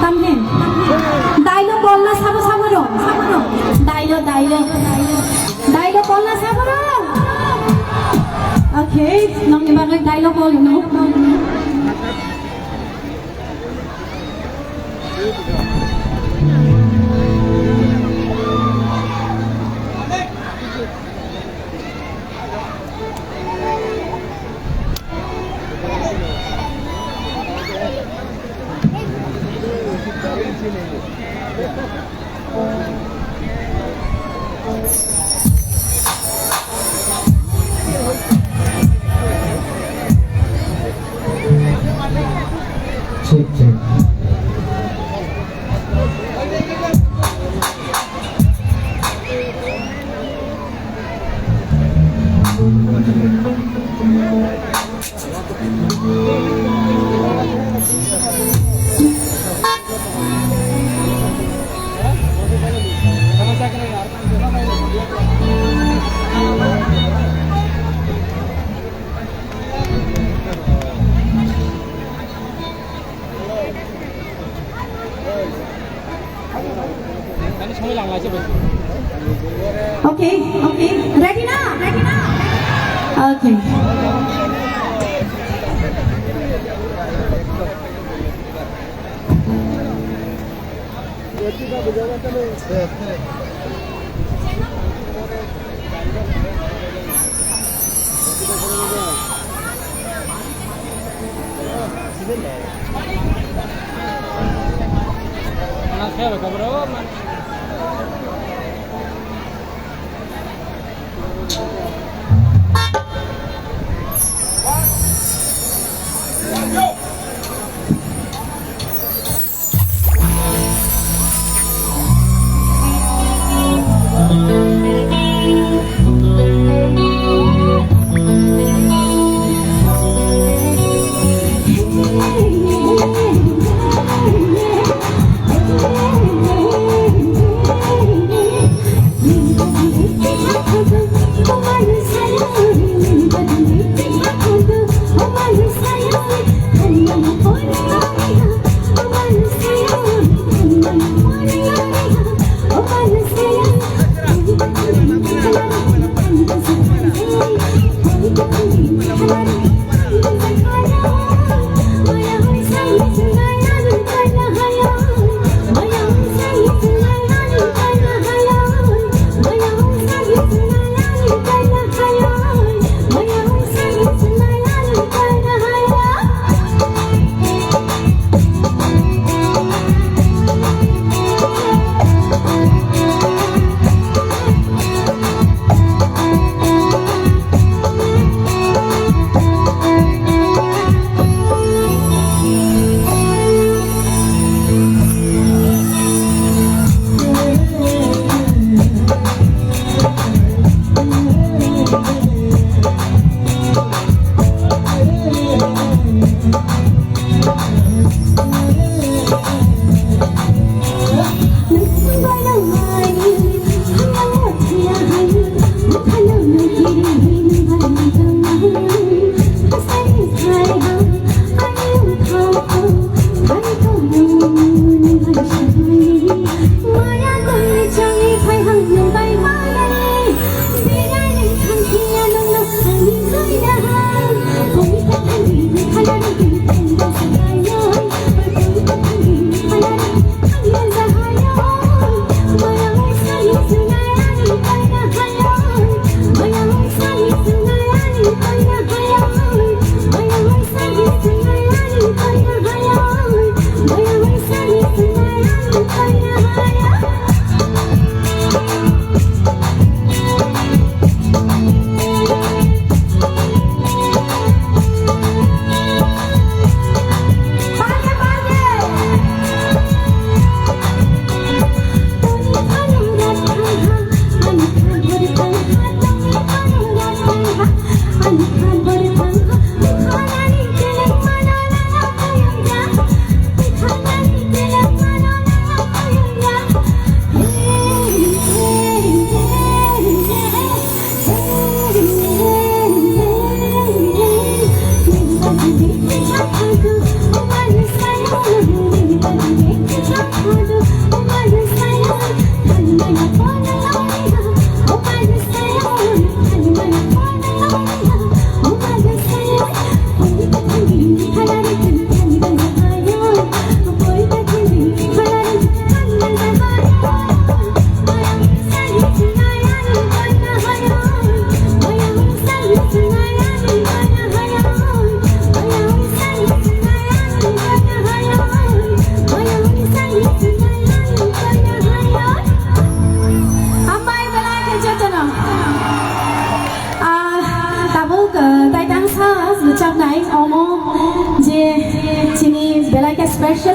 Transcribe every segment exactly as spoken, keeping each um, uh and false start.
Tamhin. Dailo kolna sabo sabo rok. Dailo, dailo. Dailo kolna sabo rok. Okay, nokni bagwi dailo kol no. Check, check. Okay, okay. Ready na? Ready na? Okay.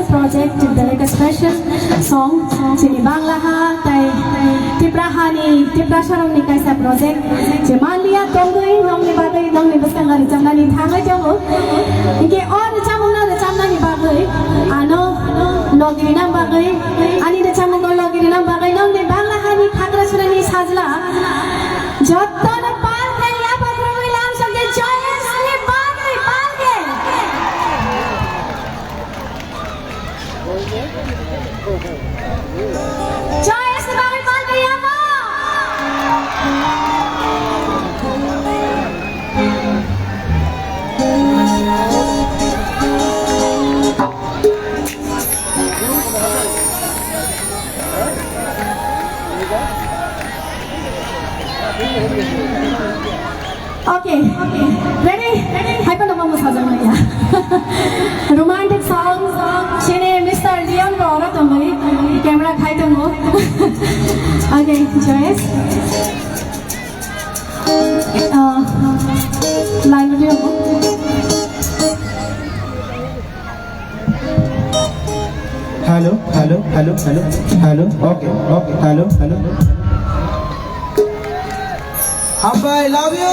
Project, the latest fashion song, chini Bangla ha, tai Tipra hani, Tiprasa rokni kaisa project, je manliya tongwi nongni bagwi, nongni bwskango rwchapnani thangwi tongo. Hinkhe o rwchapmungno rwchapnani bagwi, ano logi rwna bagwi, ani rwchapmungo logi rwna bagwi, nongni Bangla hani Khagrasarani sajla, jottono pal khe yapha khurumwi lam sokhe Joyous ni bagwi pal khe. Joyous ni bagwi pal khe yapha. Okay, okay. Ready? Ready? Hai pa nama mo sajang maya. Romantic song, song. Chini Mister Leon ro ora tongwi. Camera khai tongo. Okay, Joyous. Uh, line video. Hello, hello, hello, hello, hello. Okay, okay, hello, hello. Hambai, love you.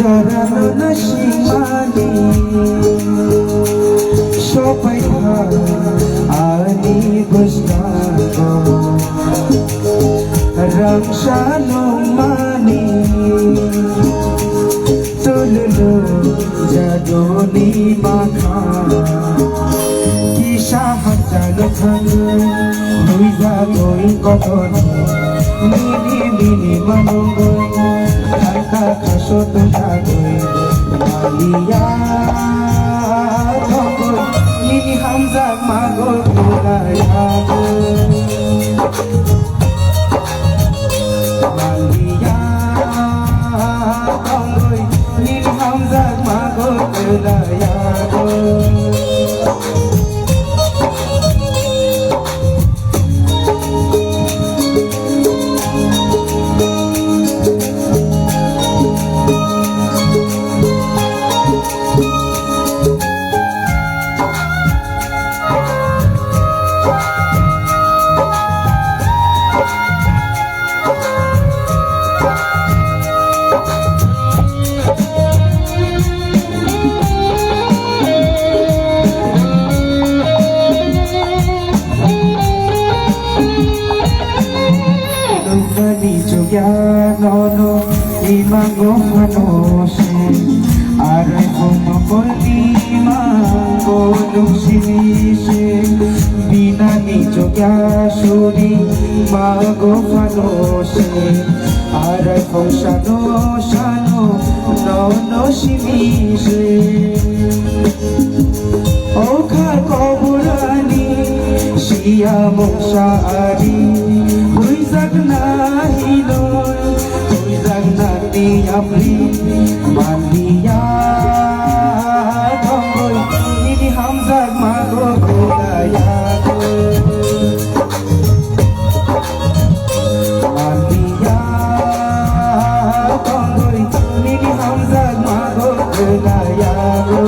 Jarano nasimani sopai tha ani bwskango, rangsa nungmani tululu jaduni makha. Kisa hamjagwi thangwi, buijagwi kotorni, mini mini manungwi, thangkha khaso tongthagwi, maliya thongwi, nini hamjakmago kwlaiyago. Maliya thongwi, nini hamjakmago kwlaiyago. Nokni chukya nono imango phano se, arai phongno kolni imango nung simi se, binani chukya suri mago phano se, arai phong sano sano nono simi se. O kha koborani siya mungsa ari, huijak na hinoi, huijak na ni apri, manliya thongoi, nini hamjakmago kwlaiyago. Manliya thongoi, nini hamjakmago kwlaiyago.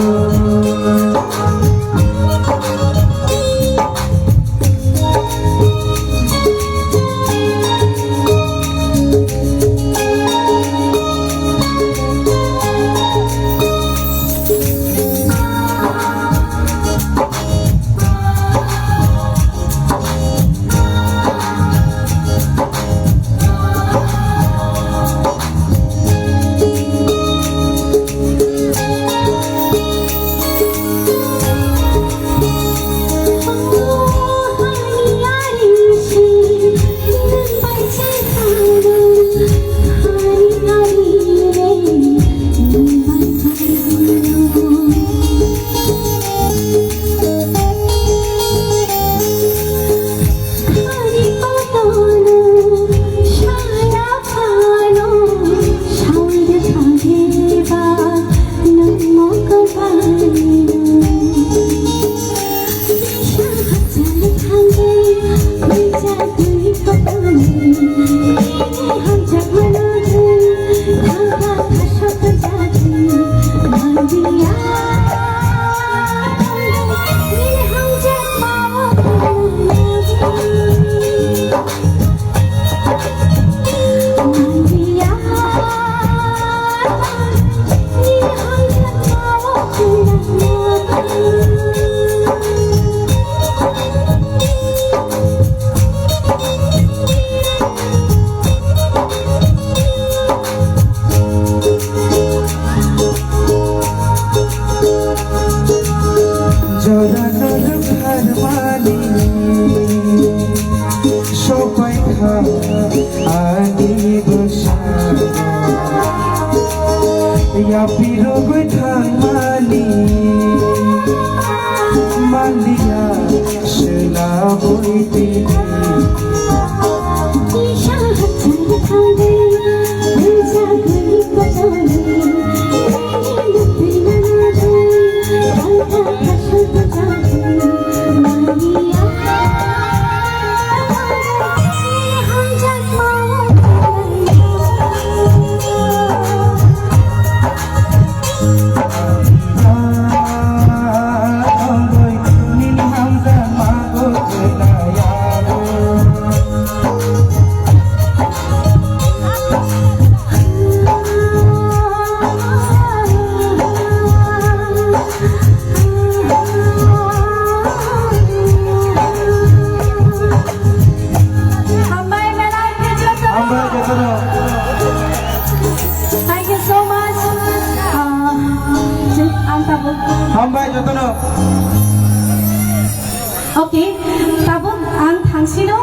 Yapirogwi thangmani manliya, swnamwi tini. Hambai belai khe jotono. Hambai jotono. Thank you so much. Ah, ang tabuk. Hambai jotono. Okay, tabuk ang thangsino.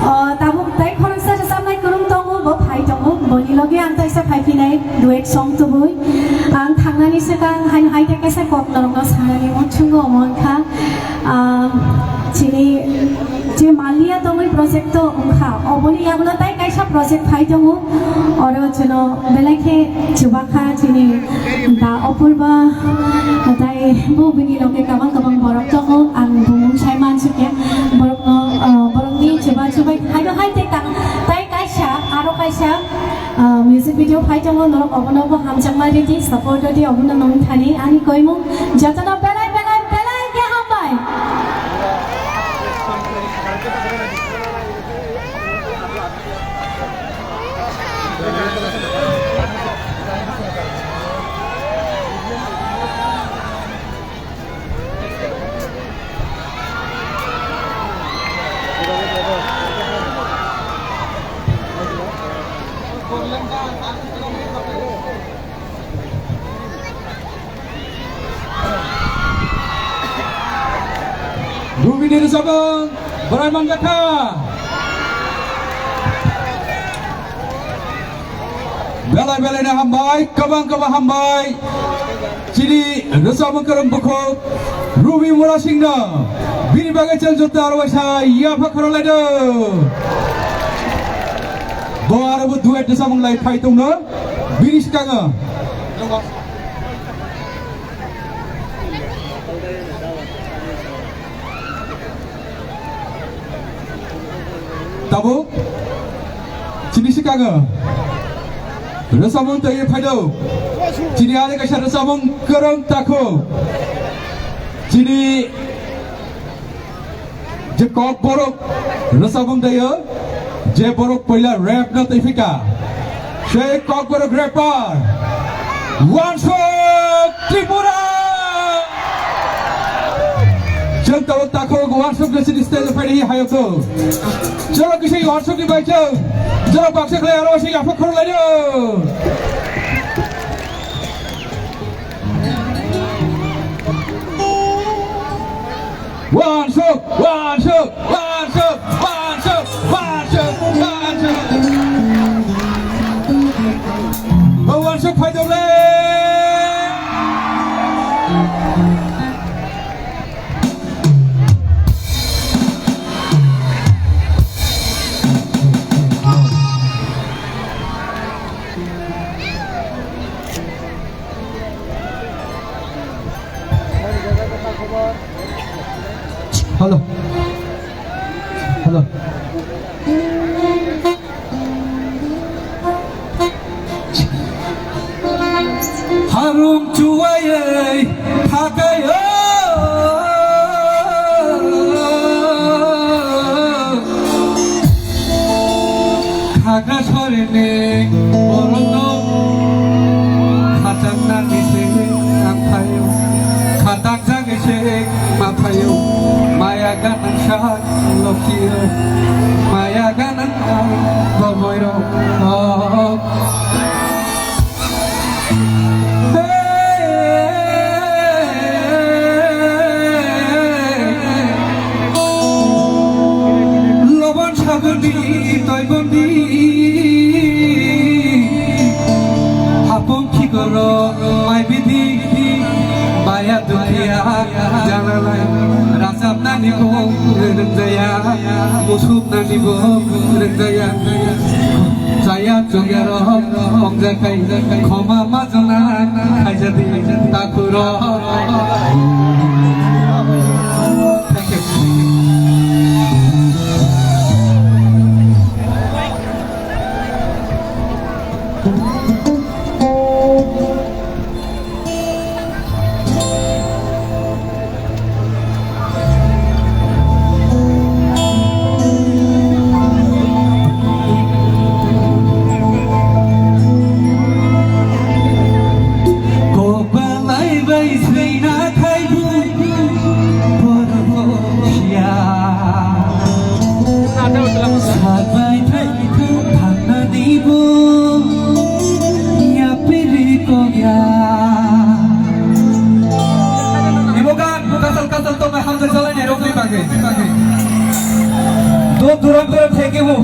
Ah, tabuk tai khoroksa rwchapnai kwrwng tongo, bo phai tongo. Boni loge ang taisa phai phinai duet song tubui. Ang thangnani swkang haino hai tei kaisa kok norokno sanani muchungo omo wngkha. Ah, chini je Malia tongwi project to wngkha, oboni yagulo tai kaisa project phai tongo, oro chwno belai khe chubakha chini da Opurba, tai bo bini loge kabang kabang borok tongo, ang bumung sai mansukya, borokno, ah, borokni chuba chubai haino hai tei tang, tai kaisa, aro kaisa, Ah, music video phai tongo, norok obono bo hamjakma ridi, support ridi, obono nong thani ani koimung jotono belai, belai, belai khe hambai. Rubini rwchapmung bwrwi manjakha. Belai belai no hambai, kwbang kwbang hambai. Chini rwchapmung kwrwng bukhuk Ruby Murasingno bini bagwi chwng joto aro waisa yapha khoroknai do. Bo aro bo duet rwchapmung lai phai tongno bini swkango. Tabuk chini swkango rwchapmung twi phaido. Chini ani kaisa rwchapmung kwrwng takhuk. Chini je kok borok rwchapmung dayo, je borok poila rap no twi phika. Sei kokborok rapper Wansuk Tripura. Chwng tabuk takhuk Wansuk ni stage o phaidi hayokgo. Chwng kisa Wansuk ni bai chwng. Chwng baksa khlai aro se yaphak khorok laino. Wansuk, Wansuk, Wansuk, Wansuk, Wansuk, Wansuk. O Wansuk phaidokle. Hello. Hello. Harung chuwayai thakai o. Khagra sorini borokno khataknani se ang phaio, khatakjagwi se ma phaio. Maya ganang sa lokhiyo, maya ganang ang bomoirok. Lobon sagurni toibondi hapung khik Mai bithi, maya dukhiya, jalalai, rajabnani bo rwngjaya, musuknani bo rwngjaya. Chaya chungyarok, ongjakai, khoma majona, khaijadi, takurok. Thank you. Kok belai bai sina thaibu, borok siya. Sabai thai Thangnani bo yapiri kokya. Ibo gan kasal kasal tongnai hamjak jalainai rokni bagwi. Duk durak durak thekebo,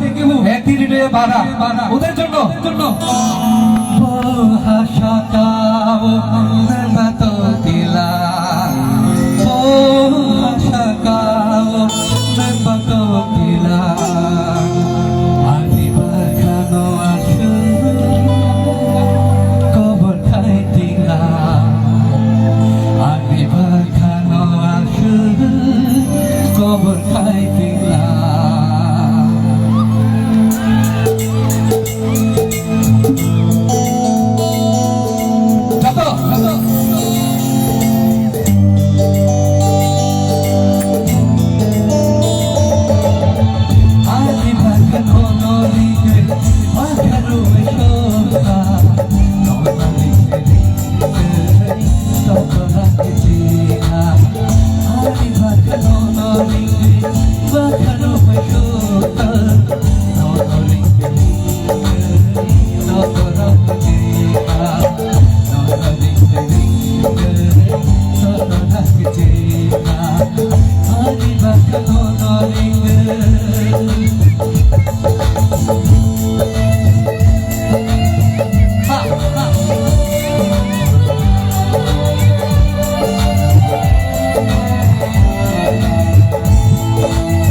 ek tiri duye bara, oder jonno. Bo hasakao nangba tongtila, bo hasakao nangba tongtila. Ani bakhano aswk kobor khai tingla. Ani bakhano aswk kobor khai tingla. Joto, joto.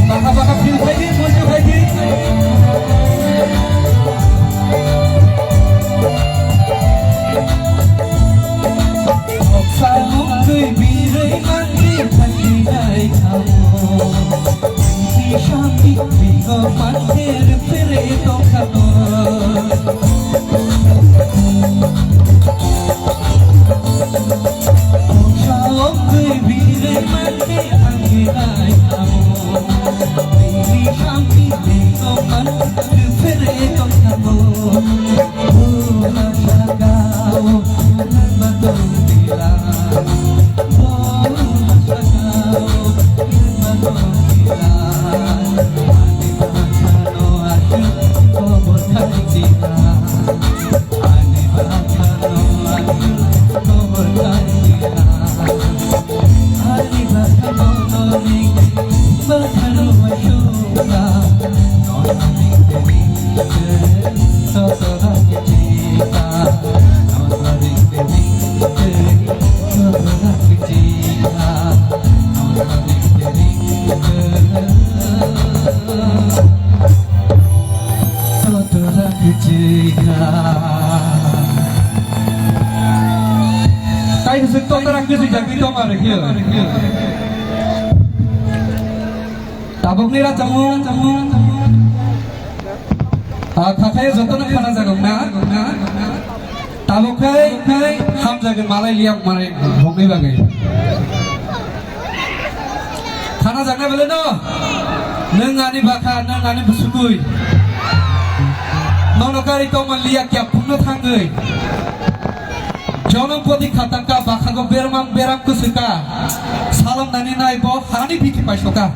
Baka baka feel khai di, muncul khai di. Samung twi birwi mangni thangni nai kamo. Bini sami bigo mangkhe rwphere tongkha mo. Saung twi birwi mangni thangni nai kamo. Bini sami bigo mangkhe rwphere tongkha mo. Tai hwswk tokra kwchwijak twi tongma rwkhe. Tabukni rachamo. Ah, khakhai jotono khana jagong na. Tabuk khai, khai hamjagwi malai liya malai bongni bagwi. Khana jagna bele no. Nwng ani bakha, nwng ani busukui. Nono kari tongma liya kya phungno thangwi. Jonom poti khatangka, bakhago bermang beram kusuka. Salom nani nai bo hani bithi paisoka.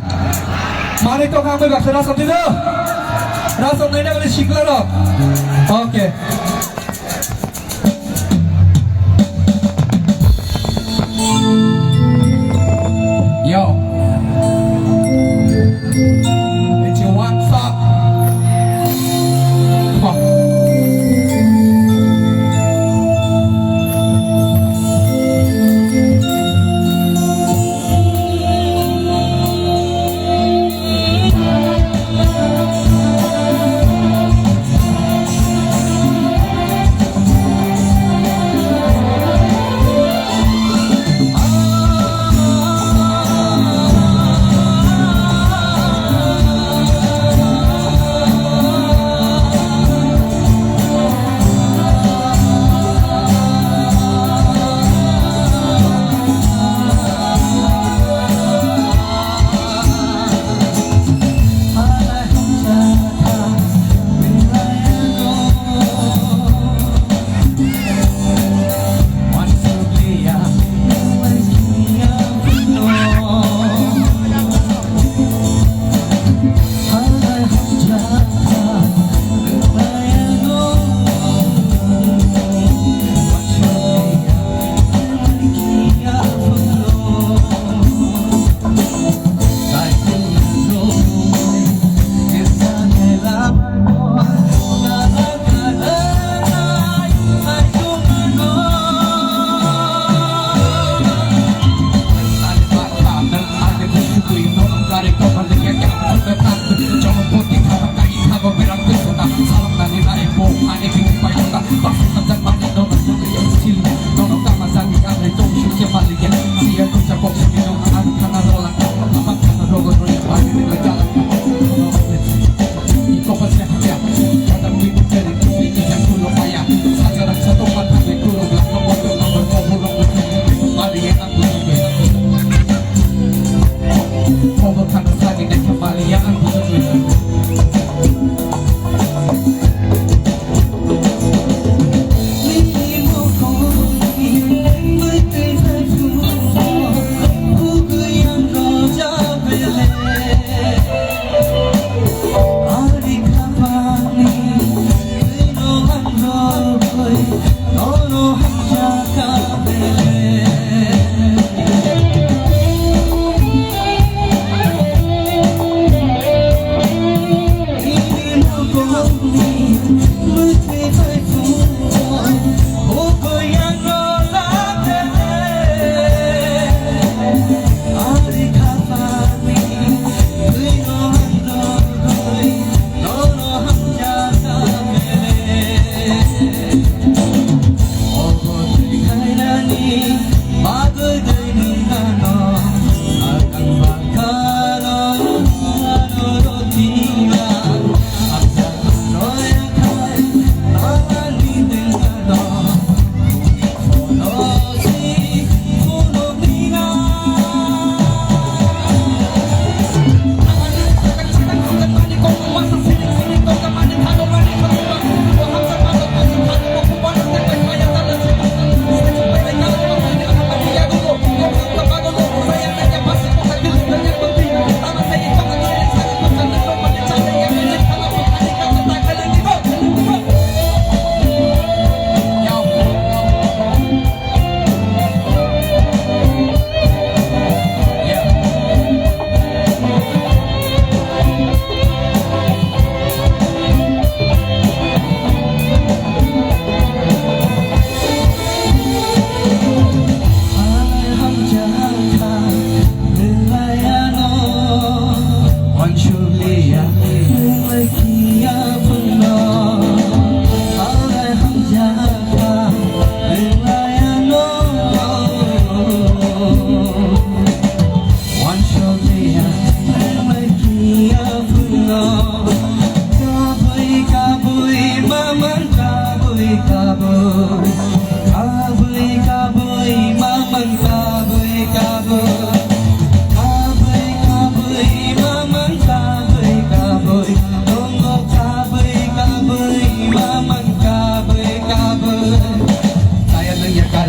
Mari to kangbai baksa rasam dido. Rasam nai na bole sikla ro. Okay. Yo. It's your one stop. Come on.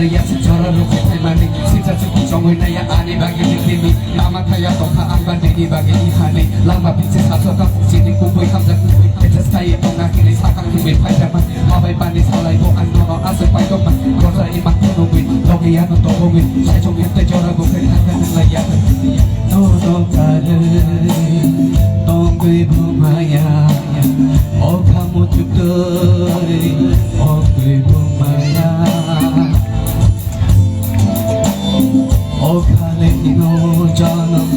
Yasi jora rukwi phaimani, sita chuku chongwi naiya ani bagwi nitini. Tama thaya tongkha ang ba nini bagwi iphani. Lama bisi saso ka chini kubui hamjak kubui. Etes kai tongna hini sakang hini phaijama. Mabai pani salai bo ang nono aswk paitokma. Gosa iman phunugwi, logi yano tobogwi. Saichung hepte jora rukwi thangkha nwnglaiya. Nono kare tongwi bumaya. O khamu chuktwi, o twi bumaya. O khale ino janam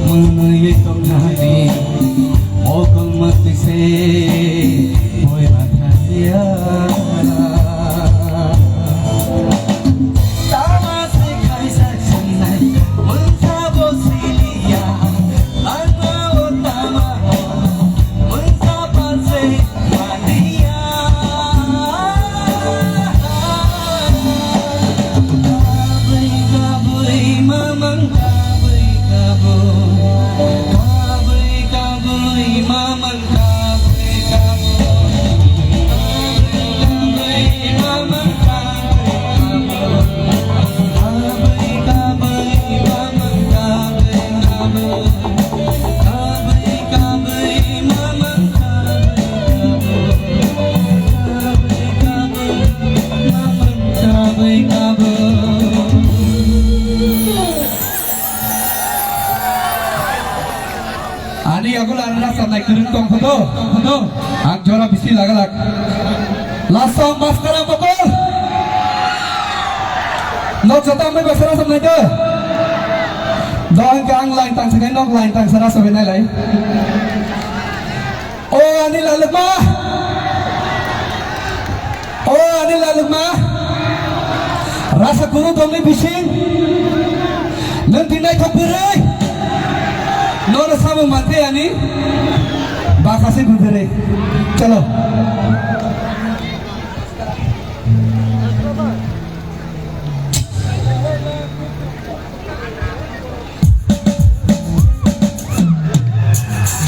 mwnwi tongnani, o kolma tise boi mathasia. Tama se khaisa sinai, mungsa bo siliya, ano tama o, mungsa pa se. Ani yago lari rasa nai kwrwng tong khoto, khoto. Ang jora bisi lagalak. Last song, Maskara Mokol. Nok jota amai basara samnai de. Dong khe ang line tang sakai nok line tang sara sabai nai lai. O ani lalukma. O ani lalukma. Rasa kuru dongni bising. Nang tinai thok bwrwi. Nono samung mante ani. Bakasi bwrwi. Chalo.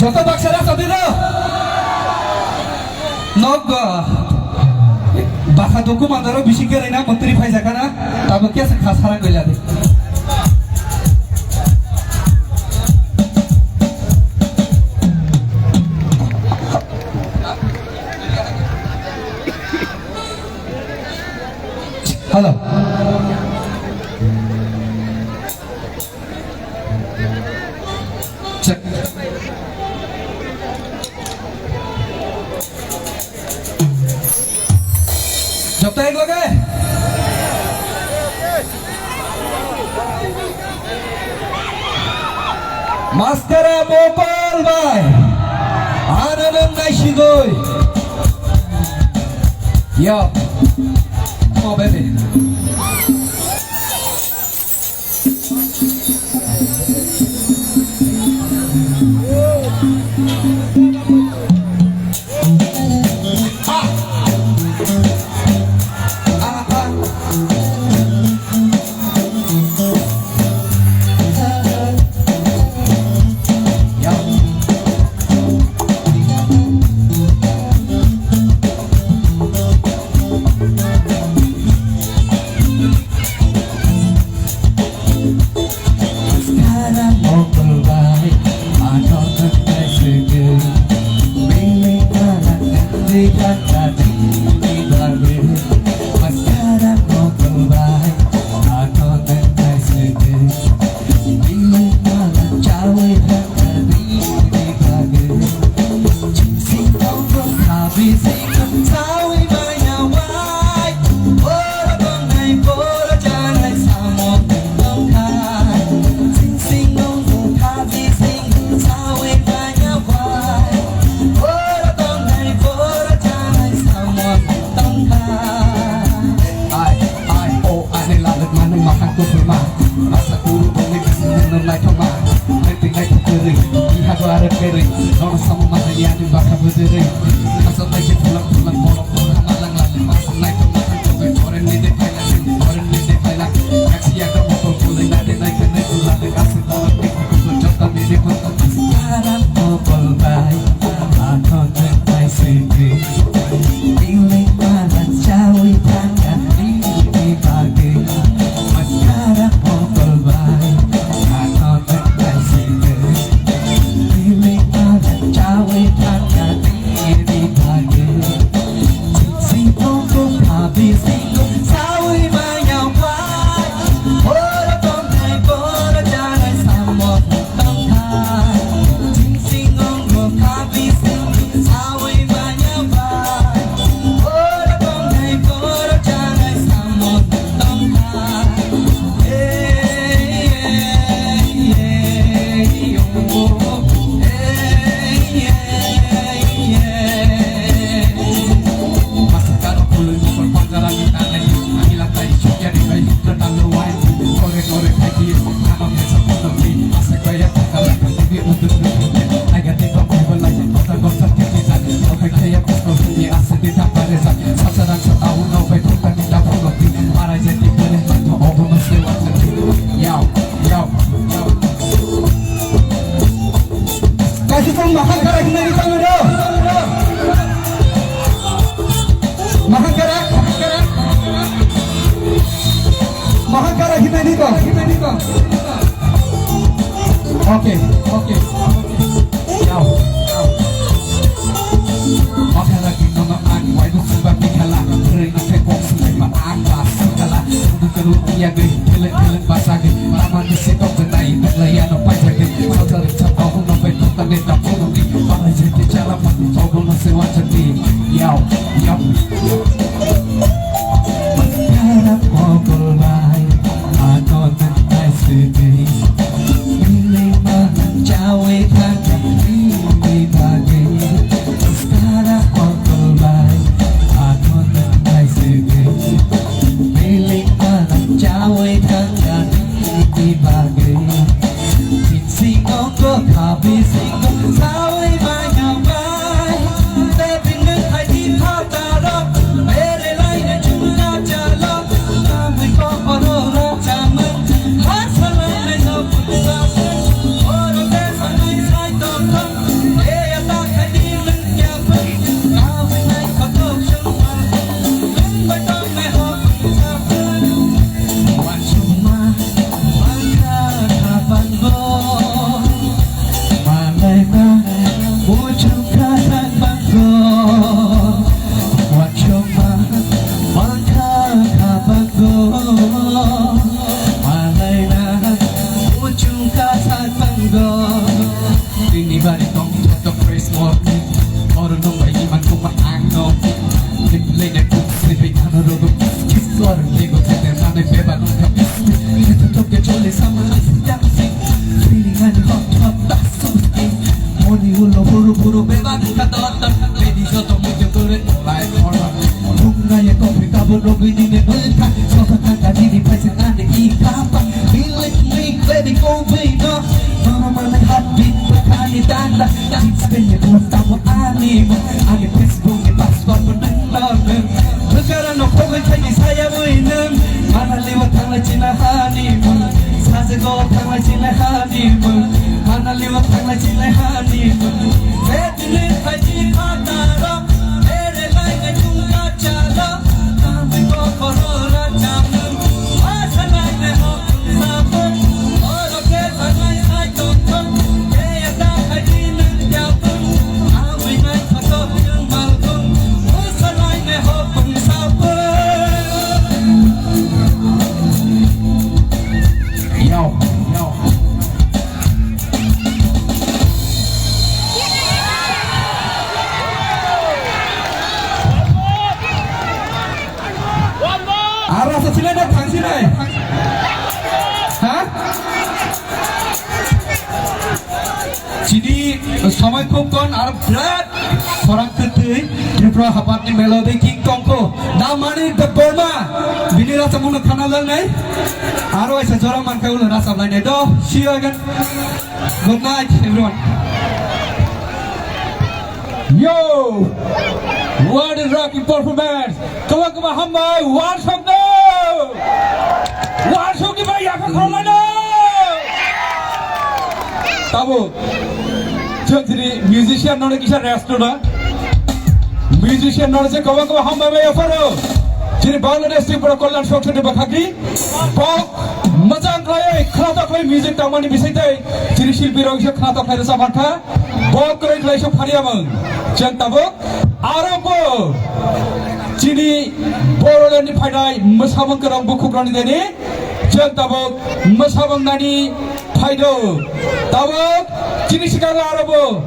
Joto baksa rasa dino. Nok, ah, baka doku mandaro bisi kerai na mantri phai jakana, tabo kesa khasara goila de. Hello. Check. Jobta ek lage. Master Mopal bai. Ano nang nai sigoi. Yo. Come on, baby. Ai, ai, o ani laluk manung mahang kuphurma. Masa kuru bongni bising nung naithokma. Naitik naitik kwrwi, bihago aro kwrwi. Nono samung manani ani bakha bwdwrwi. Masa naikhe phulang phulang borok bwkha malang laluk. Masa naithok mahang tongwi foreign ni de phaila, foreign ni de phaila. Kaksi yago motor kulwi nade naikhe nai laluk aswk borok ni kukugo jota mili photo. Masa kara mobile bai, akhon nai sidi. Feeling mana chawi thangka, ini bagi. Kaisa tong mahakara hinani tong do. Mahakara. Mahakara hinani tong. Okay, okay. Yao, yao. Mahakara hinani tong. Ang waibu sumba mikhala, rina se kok sumba ma ang ba sikala. Unu kelu iya gui, kelen kelen basa gui. Lama ni se kok denai, bela ya no pai jagi. Sotar chapa unu pai kota ne ta punu ni. Para jagi chala pa, obo no se wa jagi. Yao, yao. Kara pokol bai, ano nang ai se gui. Bili ma chawi thang, bili bagi. Kara pokol bai, ano nang ai se gui. Bili ma chawi thang, bili bagi. Singo ko thabi singo sawi manya bai. Te bini thaidi phataro mere lai ne chunga chalo. Tamui ko poro ra chamung ha salai ne no putsa. Oro te sanai sai to to. E ya ta thaidi lung ya bai. Tamui nai ko to chunga. Lung bai to me ho putsa. Wachuma bangkha khapango, malaina muchung khapango. Wachuma bangkha khapango, malaina muchung khapango. Bini bari tong joto fresh morning. Oro nung bai iman kuma ang no. Limlene kuk sipi ano rogo. Kiss kor lego tete mane beba nung ka bismi. Ito toke chole sama asi daksi. Feeling ani hot hot basu skin. Moni ulo buru buru beba nung ka dot dot. Bini joto mujo kore olai olai. Nung na ye kopi kabo rogo ini ne nulta. Sosa kaka dini paisa ane i kapa. Believe me, baby, go be no. Mama, mama, hot beat, bakani danda. Spin it, move, tamo ani mo. Ani Facebook ni password mo nang lo nang. Bukara no kobe tagi saya mo inang. Mana liwa thangla china hani mo. Saje go thangla china hani mo. Mana liwa thangla china hani mo. Betini tagi pataro. Mere lai na chunga chalo. Tami ko korora chalo. Asa lai na ho. Aro sa chile na thangsi nai. Ha? Chini samai khub kon aro birat khorang kwtwi Tripura habatni melody king tongkho. Da Manik Debbarma bini rasa mungno khana langnai. Aro aisa jora mankai ulo rasa lainai do. See you again. Good night, everyone. Yo! What a rocking performance! Kwbang kwbang hambai, warsokno! Warsokni bai yakha khorlaino! Tabuk, chwng chini musician no kisa rest rwna. Musician no se kwbang kwbang hambai bai yapharo. Chini Bangladesh Tripura Kalyan Songthani bwkhakni. Bok mwchang khlaiwi khwnatok khlai music tangmani bisingtwi chini silpi rok se khwnatok khlai rwchap mankha. Bok kwrwi khlai se phariya mung. Chwng tabuk aro bo chini Bodoland ni phainai mwsamung kwrwng bukhukrokni deni chwng tabuk mwsamung nani phaido. Tabuk chini swkango aro bo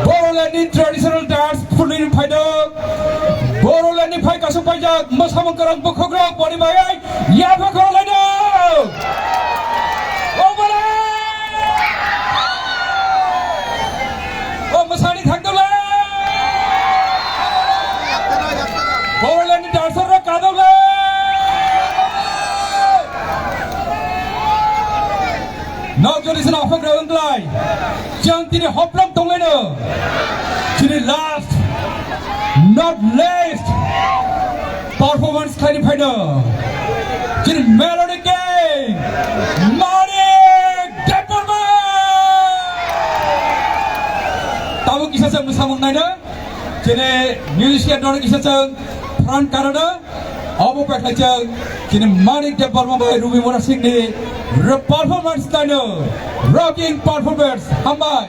Bodoland ni traditional dance phunui phaido. Bodoland ni phai kasuk paijak mwsamung kwrwng bukhukrok boni bai yapha khorlaino. O bala! O mwsani thangdole! Bodoland ni dancer rok kadole! Traditional program wngklai. Chwng tini hoplong tonglaino. Chini last, not least, performance khlaini phaino. Chini Melody King, Manik Debbarma. Tamo kisa chwng mwsamung naino. Chini musician rok kisa chwng front karano. Obo pekhaijak chini Manik Debbarma bai Ruby Murasing ni re-, performance taino, rocking performance, hambai.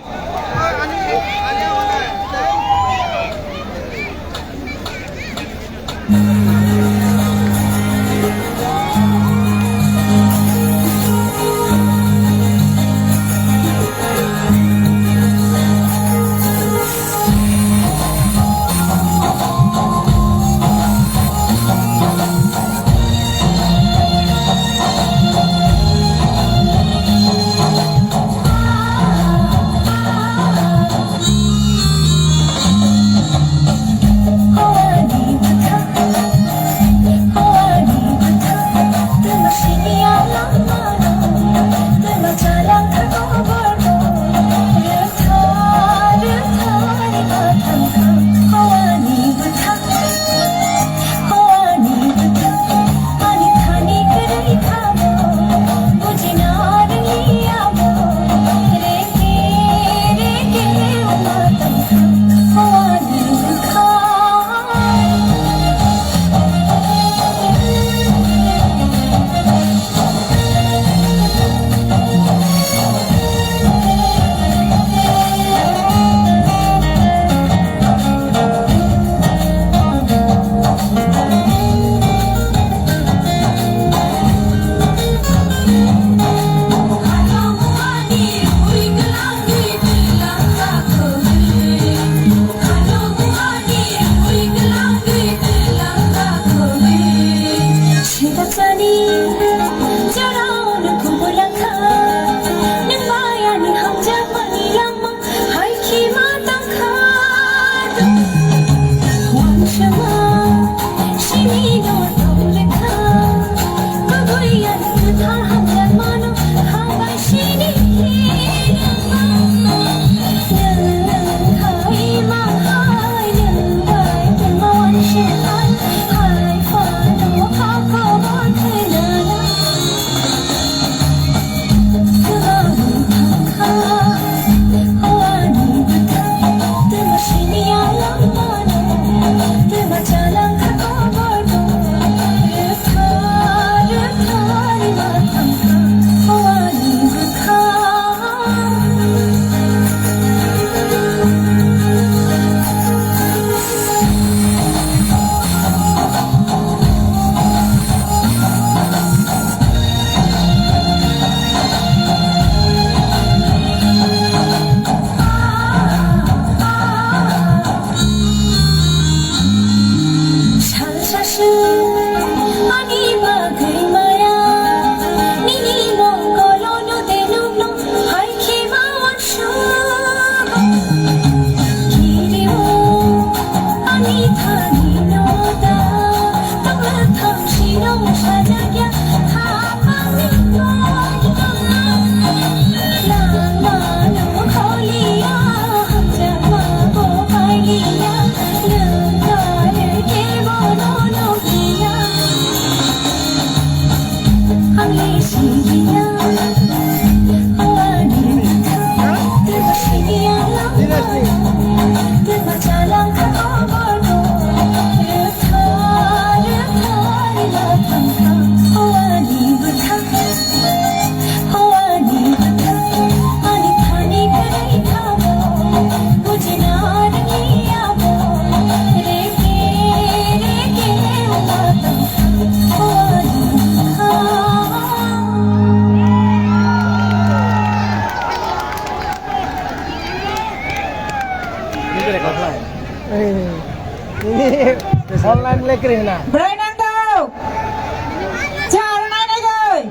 Sita sani, jara ono kubulakha, nang bayani hamjakmani lama. Hai khima tangkha. Wansama, sini no tongrekha. Kagoi ani kuthar hamya mano, habai sini khirma. Nang, nang hai ma hai, nang bai kema wansi hai, hai pano hako bothai nana. Salsa su ani bagwi maya, nini mokolo no denukno hai khima wansugo. Kiriwo ani thani no da, tongla thamsi no sajakya. Online lekri na. Brai nang tau. Char nai nai goi.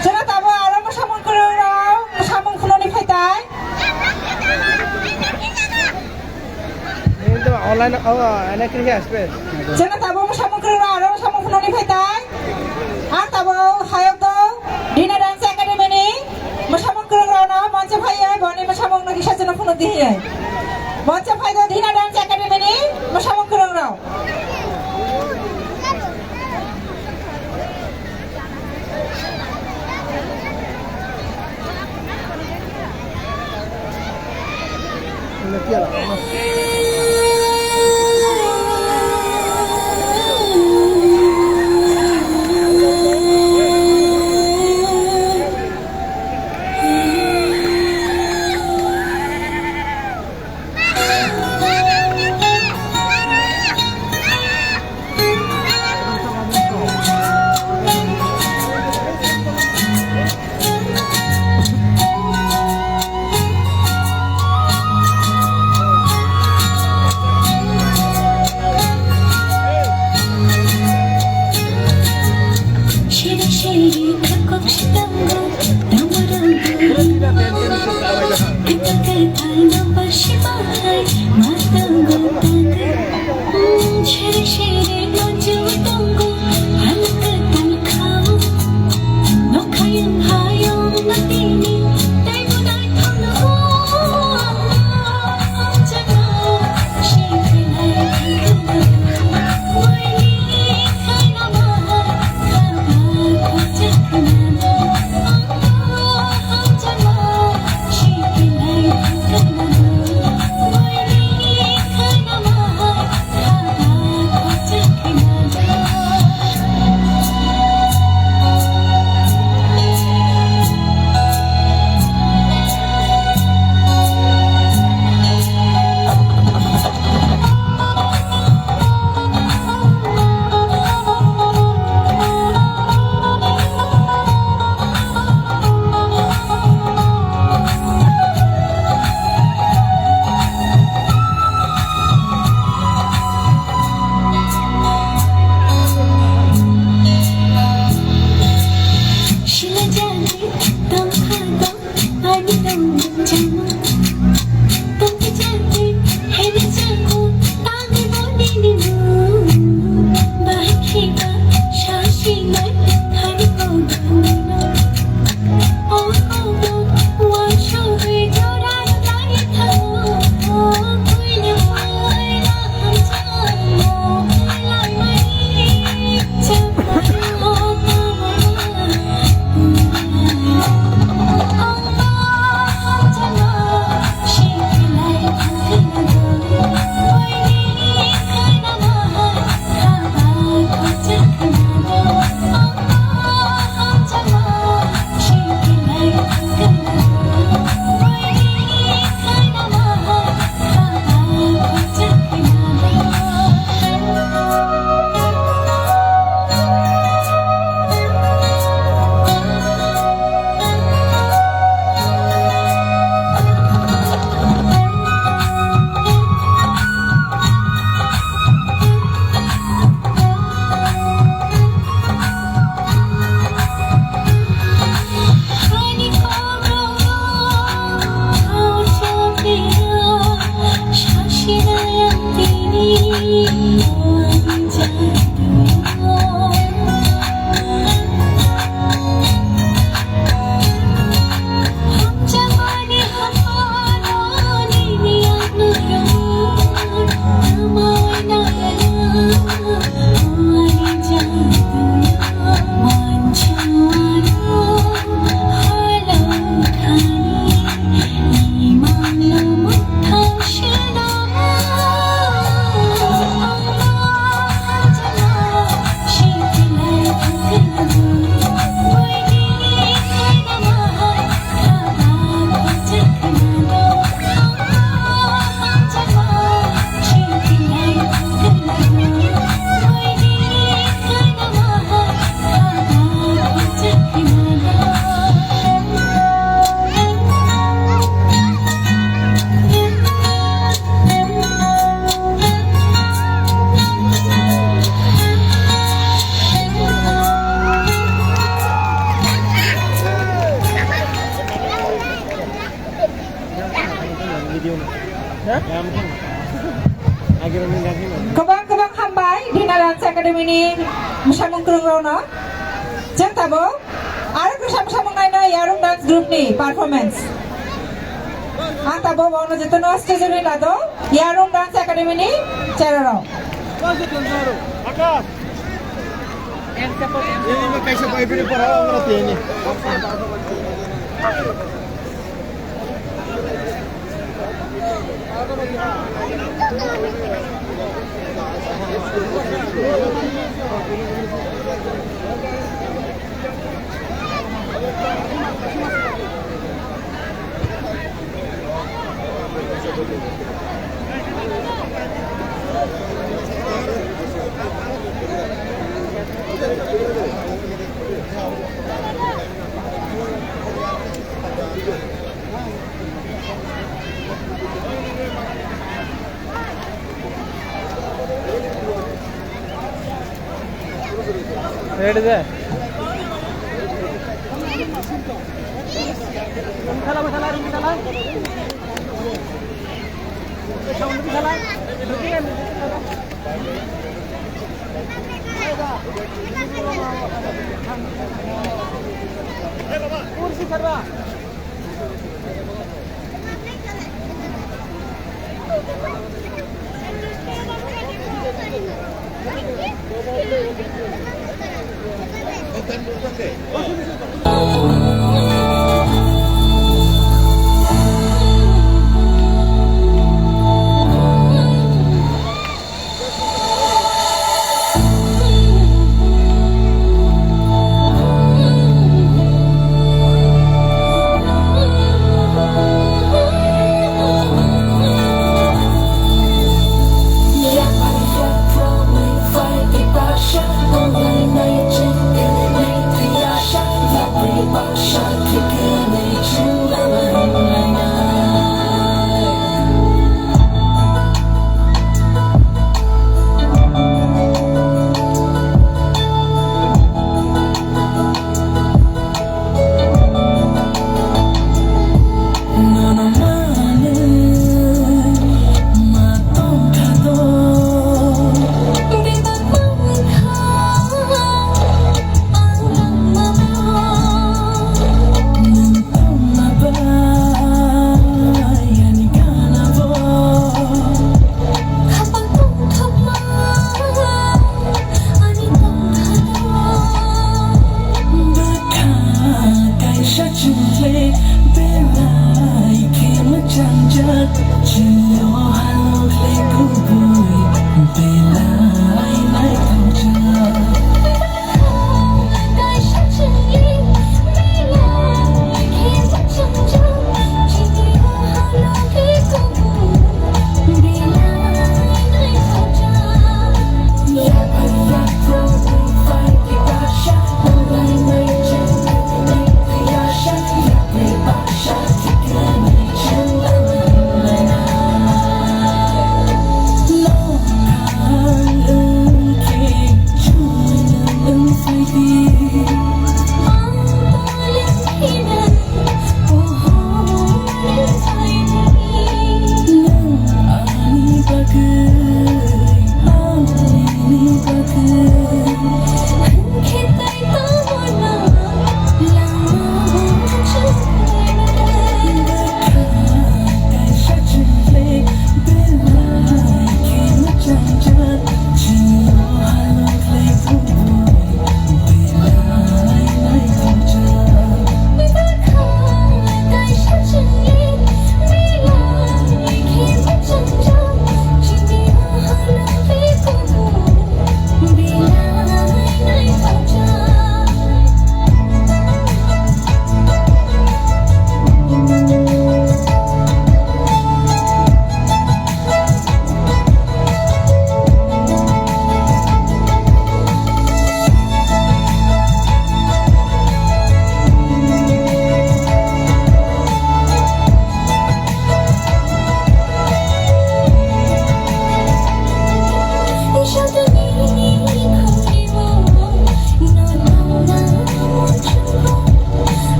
Chara tabo aro mo samung kuro rao, mo samung kuro ni phai tai. Ini tuh online, oh, online kerja aspek. Chara tabo mo samung kuro rao, aro mo samung kuro ni phai tai. Ang tabo hayok do, Dina Dance Academy ni Dihai. Moncho phaido Dhina Dance Academy ni mwsamung kwrwngrok. Kwbang kwbang hambai Dhina Dance Academy ni mwsamung kwrwngrokno. Chwng tabuk aro kwsa mwsamung naino Yarung Dance Group ni performance. Ang tabuk bono jotono stage-o ri lado, Yarung Dance Academy ni cherarok. Ini kaisa bai bini para ang na tini. Ready de.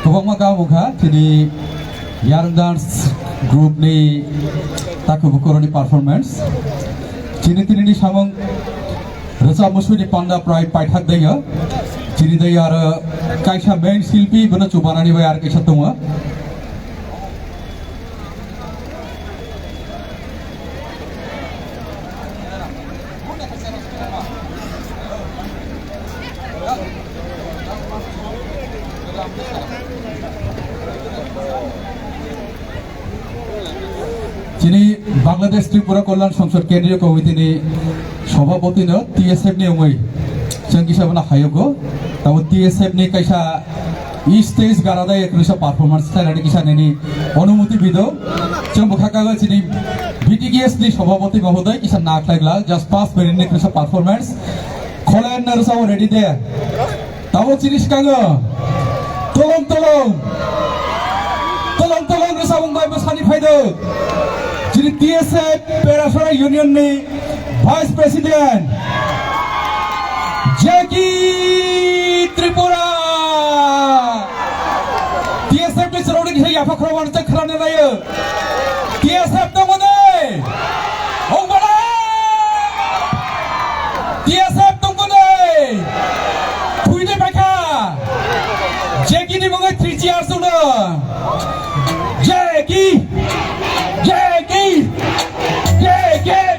Kwbangma kaham wngkha chini Yarwng Dance Group ni takhu bukuroni performance. Chini tini ni samung rwchap musuni panda prai paithak daiya. Chini daiya aro kaisa main silpi bono chubanani bai aro kaisa tongo. Chini Bangladesh Tripura Kalyan Songsad Kendriya Committee ni Sobhapati no T S F ni wngwi chwng kisa bono hayugo. Tamo T S F ni kaisa stage gara dai kaisa performance khlainani kisa nini onumoti bido. Chwng bwkha kago chini B T K S ni Sobhapati Mohodoi kisa na khlai glak, just paanch minute ni kaisa performance. Kholen na rwchapmung ready de? Tamo chini swkango tolong tolong, tolong tolong rwchapmung bai bwsani phaido. Chini T S F Perasora Union ni Vice President Jackie Tripura. T S F ni chwrauni kisa yapha khorokmani tei khoroknwi laio. T S F tongo de? Ong bala? T S F tongo de? Thwini paikha. Jackie ni mungwi three cheers uno. Jackie! Jackie! Jackie!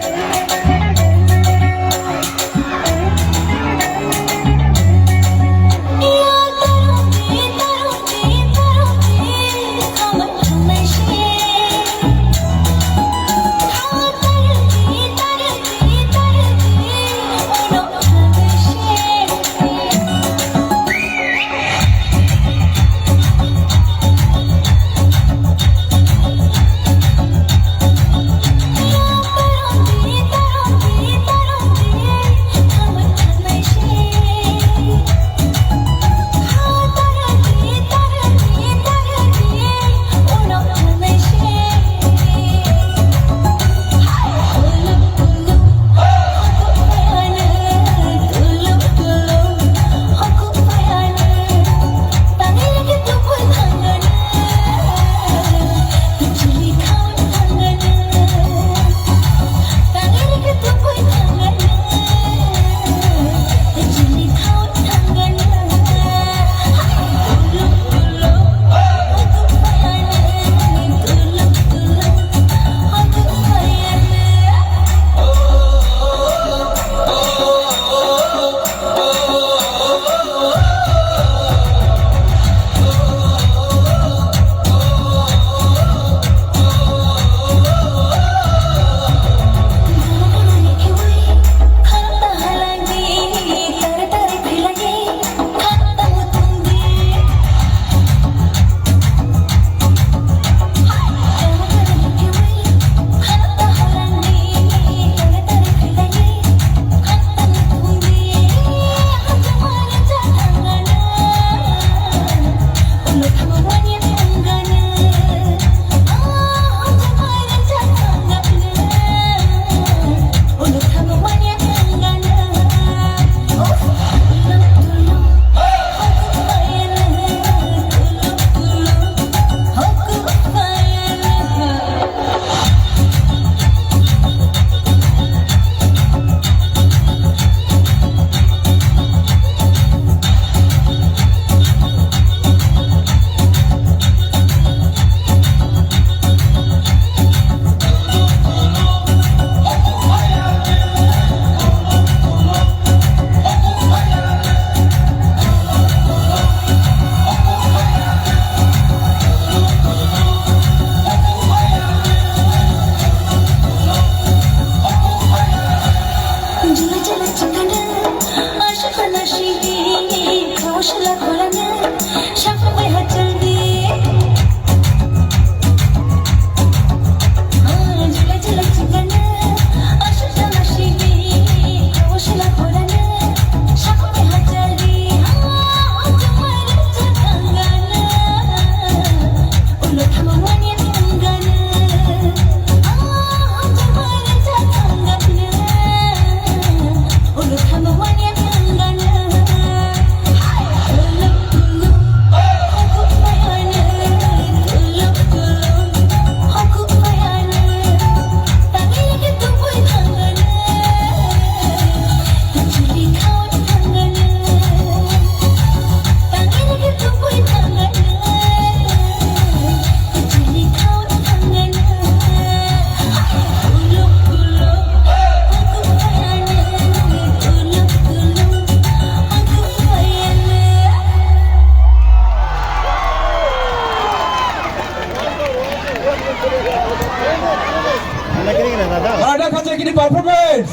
Ada kacha kini performance.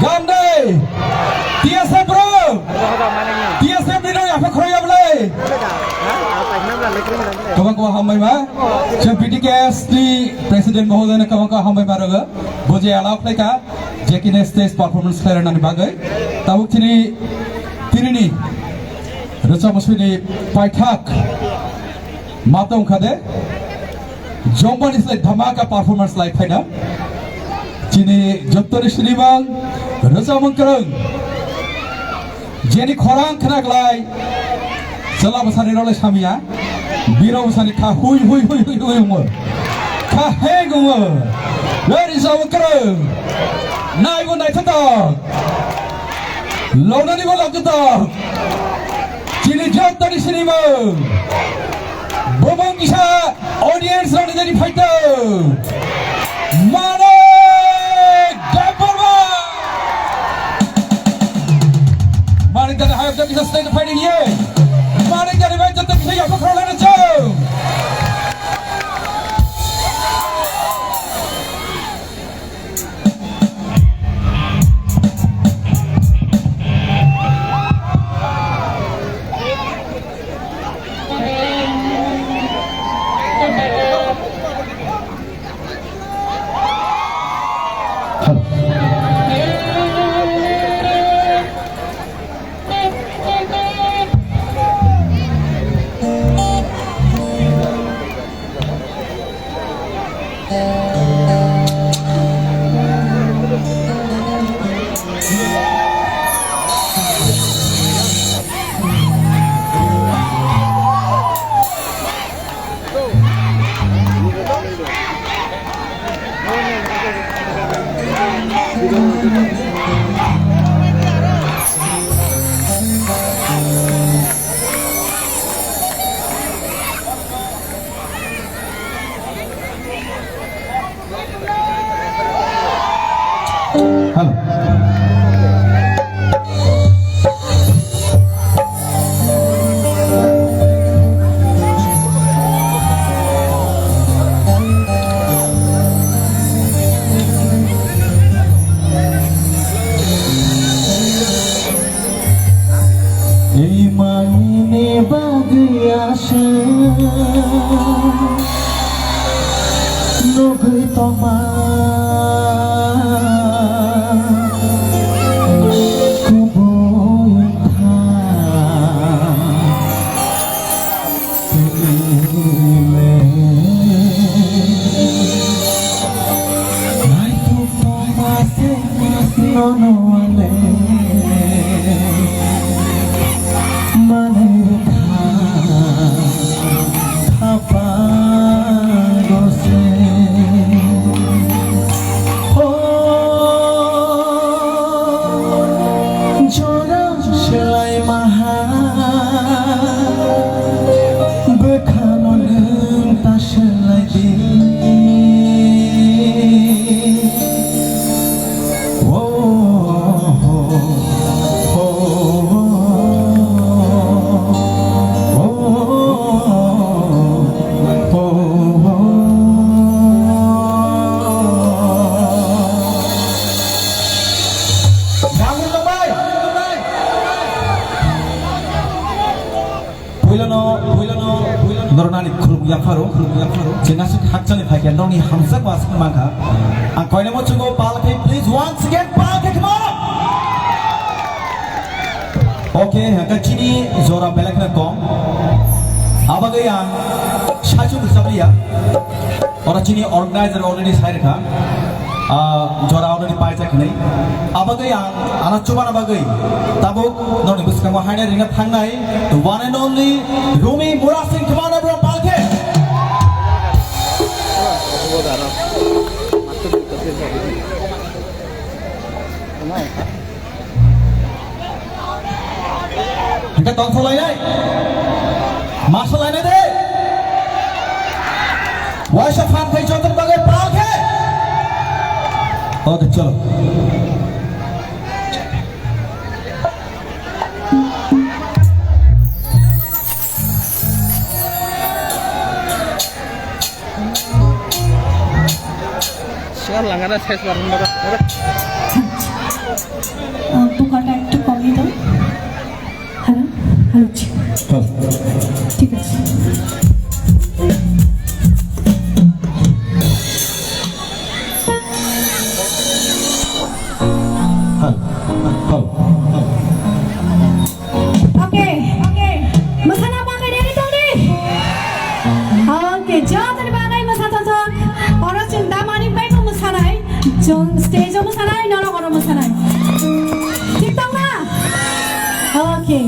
Gam dai. T S F bro. T S F ni nang apa khroya belai. Kama kama hambai ma. Chwng P T K S ni president mohoday na kama kama hambai ma rogo. Bo je allow khlaika, je kine stage performance khlairwnani bagwi. Tabuk chini, tinini rwchapmung sini paithak ma tongkha de, jongmani slai dhamaka performance lai phaina. Chini jottoni sinimang rwchapmung kwrwng. Jeni khorang khna glai, chwla bwsani role samya, biro bwsani kha hui hui hui hui hui wngo, kha heng wngo. Ladies and gentlemen, naibo naithotok, lonani bo loktok, chini jottoni sinimang. Bumung kisa audience rok ni dari phaito. Manik Debbarma. Manik dari hayok jati kisa stage phaito ye. Manik dari bai jati kisa ya pokro lana chau. Hello. Ei manini bagwi aswk nugwi tongma kubui wngkha. Jora swlai maha, bwkhano nwng ta swlai di. Oh, oh, oh, oh, oh, oh. Puilano, puilano, puilano. Nornani khulum yapharo, khulum yapharo. Jenga sik hakchani phaikhe norni hamjakma aswk mankha. Ang koinemo chungo palkhe, please once again palkhe, come on. Okay, haka chini jora belek na kom. Abagwi ang saichung rwchapli ya. Oro chini organizer already sai rwkha. Ah, jora already paijak hinwi. Abagwi ang ano chubana bagwi tabuk nokni bwskango haina ringna thangnai the one and only Rumi Murasing, come on everyone, palkhe. Hingke tongthok lainai. Masa lainai de. Waisa phan khai jotor bagwi pal khe. Okay, chalo. Langana ses barang barang. আহ, বুকাটা একটু কমিয়ে দাও। Hello, hello, জি। হ্যালো। ঠিক আছে। Hello, hello. Okay, okay. Mwsana bagwi ready tongdi? Okay, jotoni bagwi mwsa thok thok. Oro chwng da Manik bai bo mwsanai. Chwng stage o mwsanai, norok oro mwsanai. Thik tongna? Okay.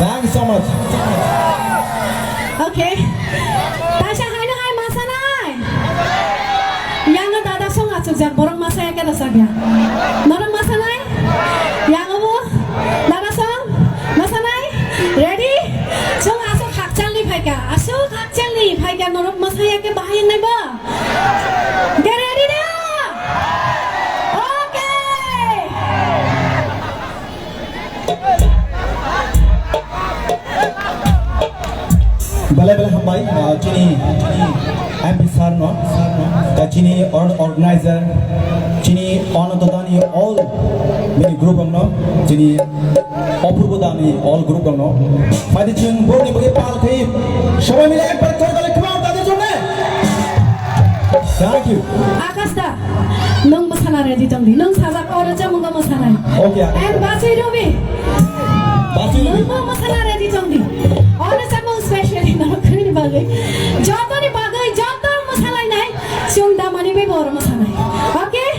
Thank you so much. Okay. Taisa haino hai masanai. Yang dada song achuk jar borok masaya khe Sakya. Norok masanai? Yang obo? Dada song? Masanai? Ready? Chwng aswk hakchalni phaikha. Aswk hakchalni phaikha. Norok masaya khe bahai wngnai bo? Get ready da? Okay. Belai belai hambai, ah, chini, chini M P sir no, ta chini or-, organizer, chini Ananta Dani all mini group rok no, chini Apurba Dani all group rok no. Phaidi chwng borni bagwi pal khai, sobai mile ekbar kortale khma dadi jone. Thank you. Akash da. Nwng mwsana ready tongdi. Nwng sajak o rwchapmung mwsanai. Okay, okay. And Basui Ruby. Basui Ruby. Nwngbo mwsana ready tongdi. O rwchapmung specially norokni bagwi. Jotoni bagwi, joto mwsalainai. Chwng damani bai boro mwsanai. Okay?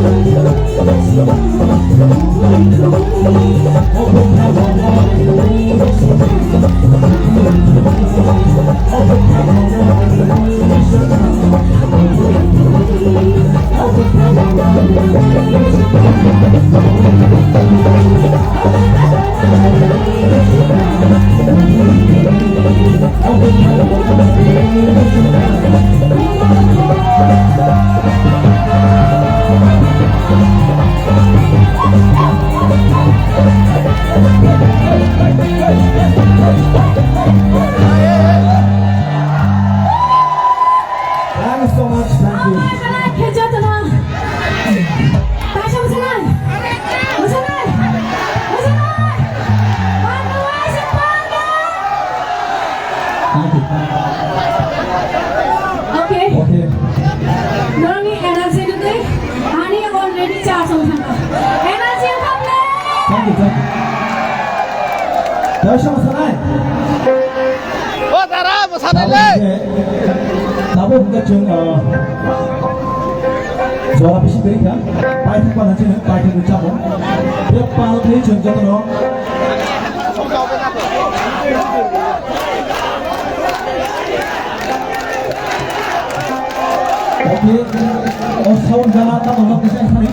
Thank you so much. Thank you. Kaisa mwsanai. Mwsanai. Mwsanai. Panda, waisa panda. Thank you. Okay. Okay. Norokni energy nugwi ani already charge wng thangkha. Energy wng thangkha. Thank you, thank you. Kaisa mwsanai. O dara, mwsanai le. Tabuk hwnkhe, tabuk hwnkhe chwng, ah, jora bisi twi kha. Paithak panha chini, paithak ni chamo. Bebak pal khe chwng jotono. Okay. O sound gana tamo no kisa khani.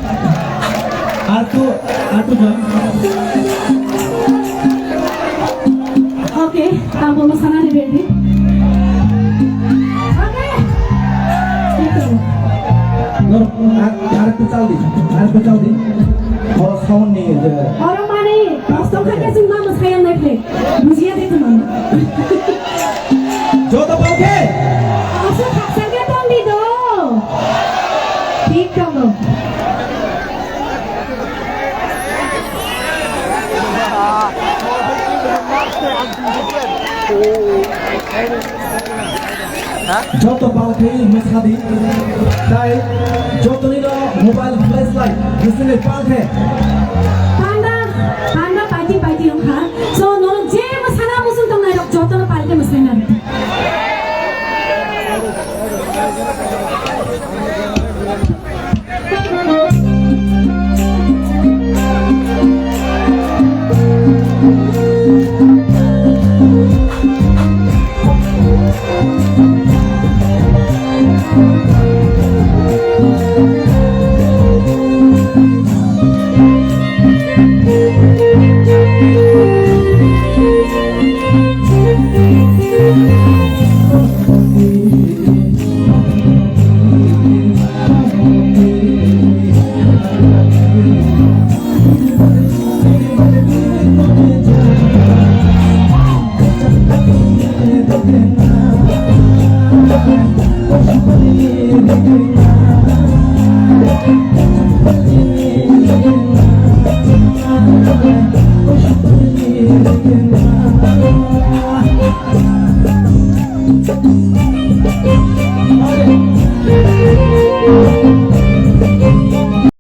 Artu, artu jan. Okay, abo mwsanani ready. Okay. Nor, ar, ar tu chaldi, ar tu chaldi. O sound ni je. Oro mani, kosong kha ke sing ma mwsayang nai khe. Bujiya de tu mama. Joto pal khe. Aso khaksa khe tong di do. Thik tongo. Joto pal khe mwsadi. Tai joto ni no mobile flashlight. Mwsadi pal khe. Panda, panda paiti paiti wngkha. So, norok je mwsana muchung tongnai rok joto no pal khe mwsai nai.